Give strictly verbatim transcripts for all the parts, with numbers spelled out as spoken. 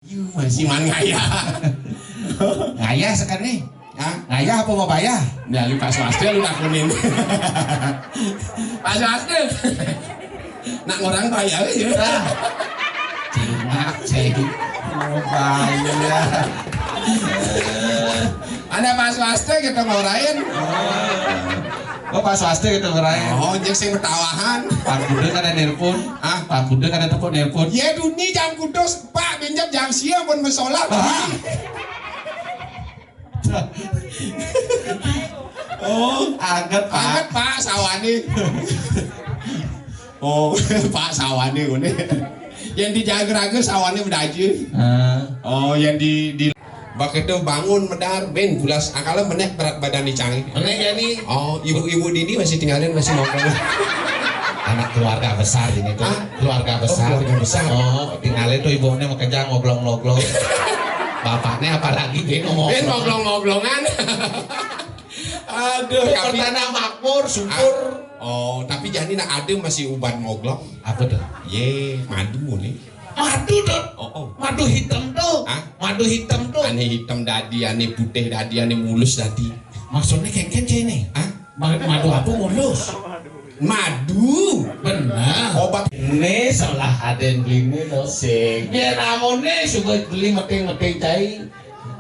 Yu, masih man ngayah. Ngayah sekarang nih. Hah? Ngayah apa mau bayar? Nah, lu Pak Swasta lu takutin. Pak Swasta. Nak orang bayar aja. Nah. Cingak, cing. Mau bayar. Ada Pak Swasta kita ngorain. Oh, Pak Swasta kita ngorain. Oh, jeung sing betawahan. Pak Kuda kada nelpon. Hah? Pak Kuda kada tepuk nelpon. Ya, duni jam kudus, Pak, benjep jam sia pun bersolat. Ah. Oh, anget, Pak. Anget, Pak, sawane. Oh, Pak, sawane ngene. Yang di Jagraga sawane udah aja. Ah. Oh, yang di, di Bak itu bangun medar, ben bulas akala meneh berat badan icang. Meneh ya nih. Oh, ibu-ibu dini masih tinggalin, masih nongkrong. Anak keluarga besar ini tuh. Hah? Keluarga besar. Oh, keluarga besar. Oh, tinggalin tuh ibunya mau kerja ngoblong-ngoblong. Bapaknya apalagi dia ngomong. Ben ngoblong-ngoblongan. Aduh, tapi pertanda makmur, syukur. Ah, oh, tapi jani nak ada masih uban moglok. Apa tuh? Ye, madu nih. Madu tuh. Oh, oh. Madu hitam tuh. Hah? Madu hitam tuh. Ane hitam dadi, ane putih dadi, ane mulus dadi. Maksudnya kengken cai nih? Hah? Ma- madu apa mulus? Madu. Benar. Obat. Ini salah aden beli ini loh. Sing. Biar amone suka beli meting-meting cai.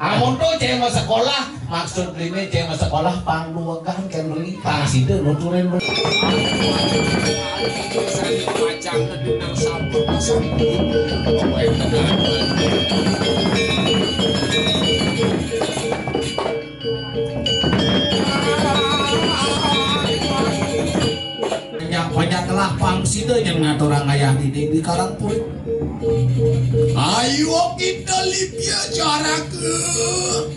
Amun tuh cai mau sekolah, maksud beli ini cai mau sekolah pang dua kan kan beli pang sida nuturin beli. Macam nang sabun sabun. Banyak-banyak lah pang sida yang ngaturang ayah didi di Karang Purit. Ayo kita lipia caraka.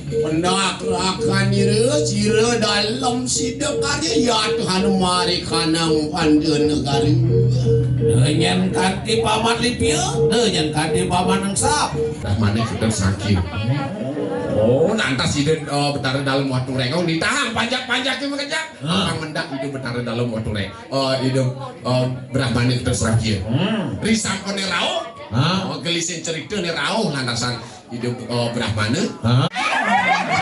Pendak rakan ira, sira dalam sida karya, ya Tuhan mari kanang panda negara. Dengan kanti paman lipia, dengan kanti paman engsap. Dah mana kita sakit. Oh, nantas sida, eh, betara dalam waktu rengong ditahan panjak-panjak ke mengejak. Hah? Orang mendak hidup betara dalam waktu rek. Eh, hidup, eh, Brahmana terserah dia. Hmm. Risang kone rauh. Hah? Oh, gelisin cerita ni rauh lantasan hidup, eh, Brahmana. Hah?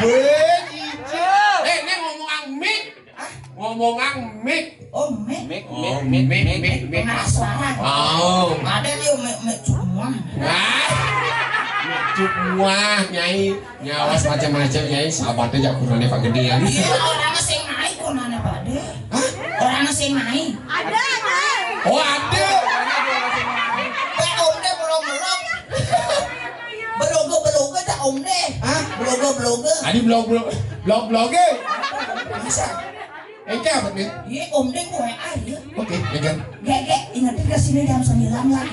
Weh, Ijil. Eh, ni ngomongan mik. Hah? Ngomongan mik. Oh, mik. Mik, oh, mik, mik, mik, mik, mik. Pengeras suara. Oh. Ada dia mik, mik cuma. Ah. Mik cuma, Nyai. Nyawas macam-macam, Nyai. Sahabatnya jak kurangnya Pak Gede ya. Iya, orang sing naik kok mana Pak De? Hah? Orang sing naik. Ada, ada. Oh, ada. Pak Om De belum belum. Beloga beloga tak Om De. Hah? Beloga beloga. Adi blog blog blog blog. Bisa. Engke apa nih? Iya, Om De gue aja. Oke, pegang. Gek, gek, ingetin ke sini jam sembilan lah.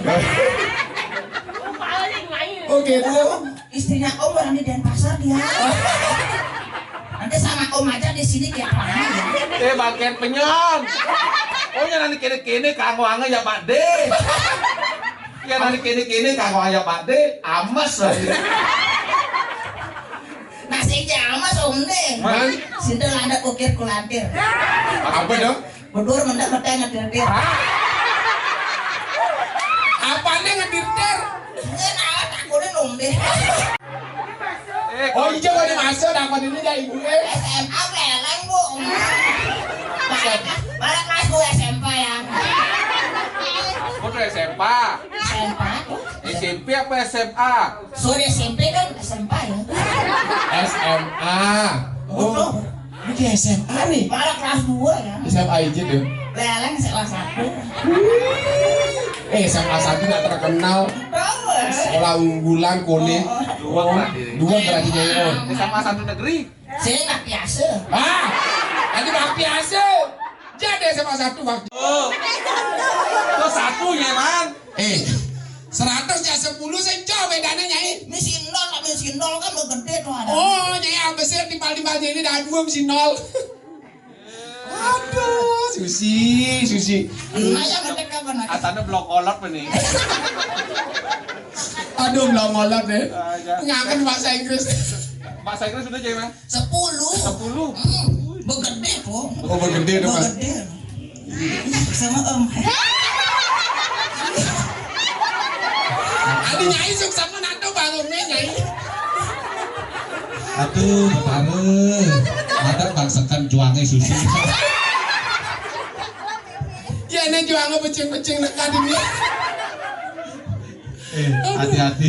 Oke, dulu. Istrinya Om orang di Denpasar dia. Nanti sama Om aja di sini kayak apa ya? Eh, bangket penyong. Oh, ya nanti kene-kene kanggo ange ya Pak De. Ya nanti kene-kene kanggo ya Pak De, ames lah. Nasi aja ames Om De. Hah? Sinten ada ukir kulantir. Apa dong? Bedur mendak meteng ngedir-dir. Apanya ngedir-dir? Enggak tahu, takutnya nombe. Oh, iya, pada masa dapat ini dari ibu, eh. S M A beleng, Bu. Malah, malah kelas dua S M P ya. Aku tuh S M P. S M P tuh. S M P apa S M A? Sorry, S M P kan S M P ya. S M A. Oh, ini S M A nih. Malah kelas dua ya. S M A aja tuh. Leleng salah satu. Eh, S M A satu nggak terkenal. Tahu. Sekolah unggulan, kone. Oh, oh. Dua berarti. Dua berarti, Nyai, oh. S M A satu negeri. Saya nggak biasa. Ah, nanti nggak biasa. Jadi S M A satu waktu. Oh. Itu satunya, Man. Eh, seratus ya sepuluh, saya jauh bedanya, Nyai. Mesin nol, mesin nol kan lo gede tuh ada. Oh, Nyai, apa sih timpal-timpal ini dah dua mesin nol. Aduh, Susi, Susi. Nah, yang ngetek kapan lagi? Atana blok kolot nih. Aduh, blok kolot deh. Ah, ya. Ngangen bahasa Inggris. Bahasa Inggris sudah jadi, Mas? Sepuluh. Sepuluh. Hmm, begede, po. Oh, begede tuh, Mas. Begede. Sama Om. Adi Nyai suk sama Nando, Bang. Aduh, Betara. Ada bangsakan juangnya susu. Ya, ini juangnya becing-becing nak kadin ya. Eh, hati-hati.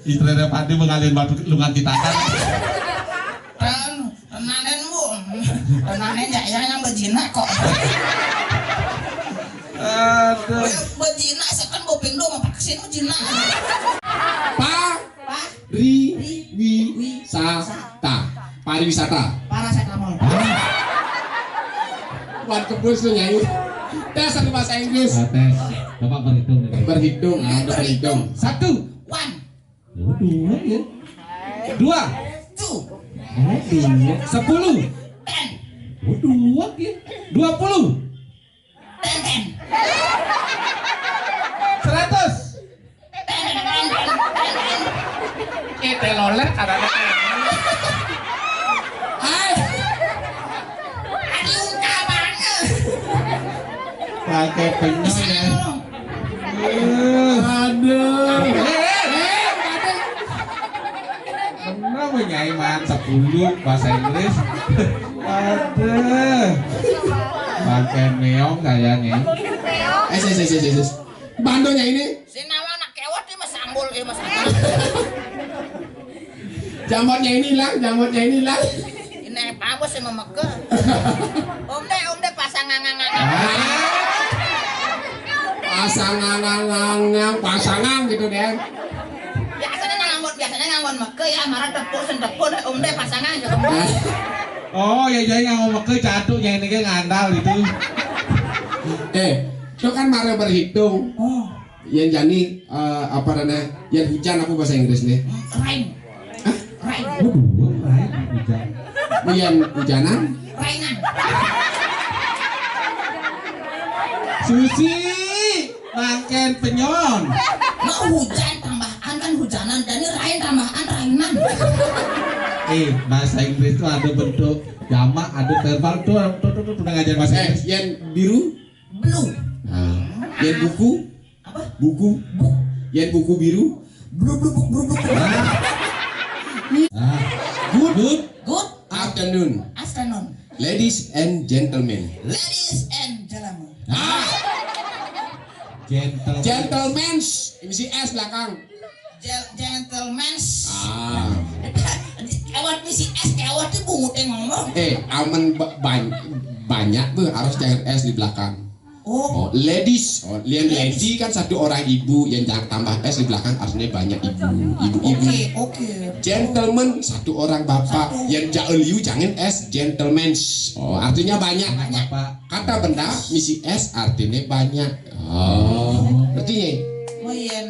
Istri Padi mengalir batu lungan kita kan. Ten, tenanen, Bu. Tenanen ya, ya yang bejina kok. Aduh. Bejina, second bopeng dong, apa kesini bejina? Pa, Pak, ri, ri, wi, wi, sa, sa, ta. Pariwisata. Paracetamol. Buat kebus tuh, Nyai. Tes satu bahasa Inggris. Ah, tes. Bapak berhitung nih. Berhitung, ah, udah berhitung. Satu. One. Oh, dua ya. Dua. Two. Oh, dua. Sepuluh. Ten. Oh, dua ya. Dua puluh. Ten, ten. Seratus. Ten, ten, ten, ten, ten. Eh, telolet ada. Hai. Adi ungkapannya. Pakai penyol ya. Aduh. Bener, Nyai, man, sepuluh bahasa Inggris. Aduh. Pakai meong kayaknya. Eh, sis, sis, sis, sis. Bandonya ini. Sinawa anak kewat ini mas sambul, ini mas sambul. Jambotnya ini hilang, jambotnya ini hilang. Ini apa sih memeke? Om deh, om deh pasang ngangang. Ah. Pasang ngangang, pasangan gitu deh. Biasanya nganggon, biasanya nganggon meke ya, marah tepuk sentepuk deh, om deh pasangan gitu. Ah. Oh ya, jadi nganggon meke catuknya ini kan ngandal itu. Eh, itu kan marah berhitung. Oh. Yang jani, eh, apa namanya? Yang hujan apa bahasa Inggris nih? Rain. Hah? Rain. Waduh, rain hujan. Yang hujanan? Rainan. Susi, makan penyon. Mau hujan tambahan kan hujanan, dan ini rain tambahan rainan. Eh, bahasa Inggris tuh ada bentuk jamak, ada verbal tuh, tuh, tuh, tuh, udah ngajar bahasa Inggris. Eh, yang biru? Blue. Nah, yang buku? Apa? Buku. Yang buku biru? Blue, blue, blue, blue, blue. Ah. Good, good. Good. Afternoon. Afternoon. Ladies and gentlemen. Ladies and gentlemen. Ah. Gentlemen. Gentlemen. Misi S belakang. Gentlemen. Ah. Kewat misi S, kewat itu bungut yang ngomong. Eh, aman ba- bany- banyak tuh, harus jangan S di belakang. Oh. Oh, ladies. Oh, yang lady kan satu orang ibu, yang jangan tambah S di belakang artinya banyak ibu. Ibu-ibu. Oke, oke. Gentleman satu orang bapak, yang jaeliu jangan S, gentlemen. Oh, artinya banyak. Banyak, Pak. Kata benda misi S artinya banyak. Oh, ngerti ya? Oh, iya.